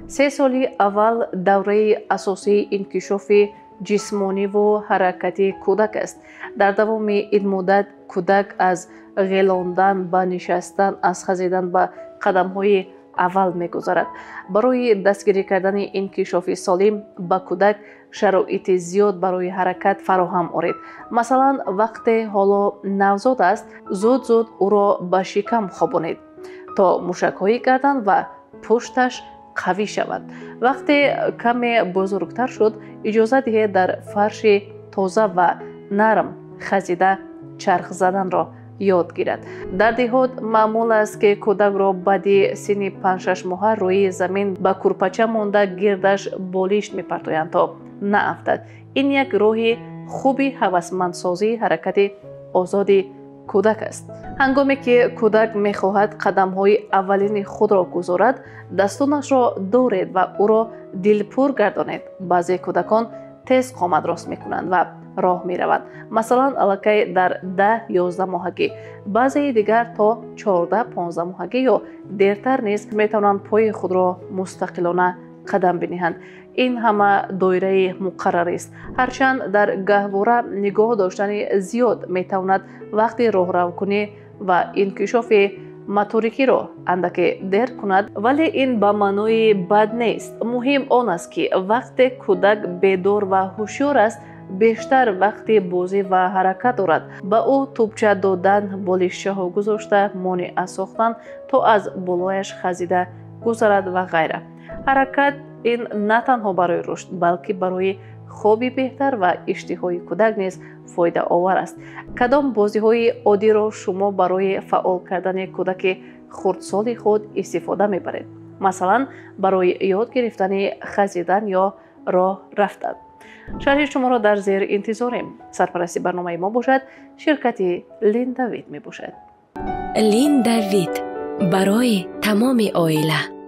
3 соли аввал давраи асосии инкишофи ҷисмониву ҳаракатии кӯдак аст. Дар давоми ин муддат кӯдак аз ғелондан ба нишастан, аз хазидан ба қадамҳои аввал мегузарад. Барои дастгирӣ кардани инкишофи солим ба кӯдак шароити зиёд барои ҳаракат фароҳам оред. Масалан, вақте ҳоло навзод аст, зуд-зуд ӯро ба шикам хобонед, то мушакҳои гардан ва пушташ қавӣ шавад. Вақте каме бузургтар шуд, иҷоза диҳед дар фарши тоза ва нарм хазида чарх заданро ёд гирад. Дар деҳот маъмул аст, ки кӯдакро баъди синни 5-6 моҳа рӯи замин ба курпача монда гирдаш болишт мепартоянд, то наафтад. Ин як роҳи хуби ҳавасмандсозии ҳаракати озоди кӯдак аст. Ҳангоме ки кӯдак мехоҳад қадамҳои аввалини худро гузорад, дастонашро доред ва ӯро дилпур гардонед. Баъзе кӯдакон тез қомат рост мекунанд ва роҳ мераванд, масалан, аллакай дар 10-11 моҳагӣ. Баъзеи дигар то 14-15 моҳагӣ ё дертар низ метавонанд пои худро мустақилона қадам биниҳанд. Ин ҳама доираи муқаррарист. Ҳарчанд дар гаҳвора нигоҳ доштани зиёд метавонад вақти роҳравкунӣ ва инкишофи моторикиро андаке дер кунад, вале ин ба маънои бад нест. Муҳим он аст, ки вақте кӯдак бедор ва ҳушёр аст, бештар вақти бозӣ ва ҳаракат дорад. Ба ӯ тӯбча додан, болишчаҳо гузошта, монеа сохтан, то аз болояш хазида гузарад ва ғайра. Ҳаракат ин на танҳо барои рушд, балки барои хоби беҳтар ва иштиҳои кӯдак низ фоидаовар аст. Кадом бозиҳои оддиро шумо барои фаъол кардани кӯдаки хурдсоли худ истифода мебаред? Масалан, барои ёд гирифтани хазидан ё роҳ рафтан. Шарҳи шуморо дар зер интизорем. Сарпарасти барномаи мо бошад ширкати Линдавид мебошад. Линдавид барои тамоми оила.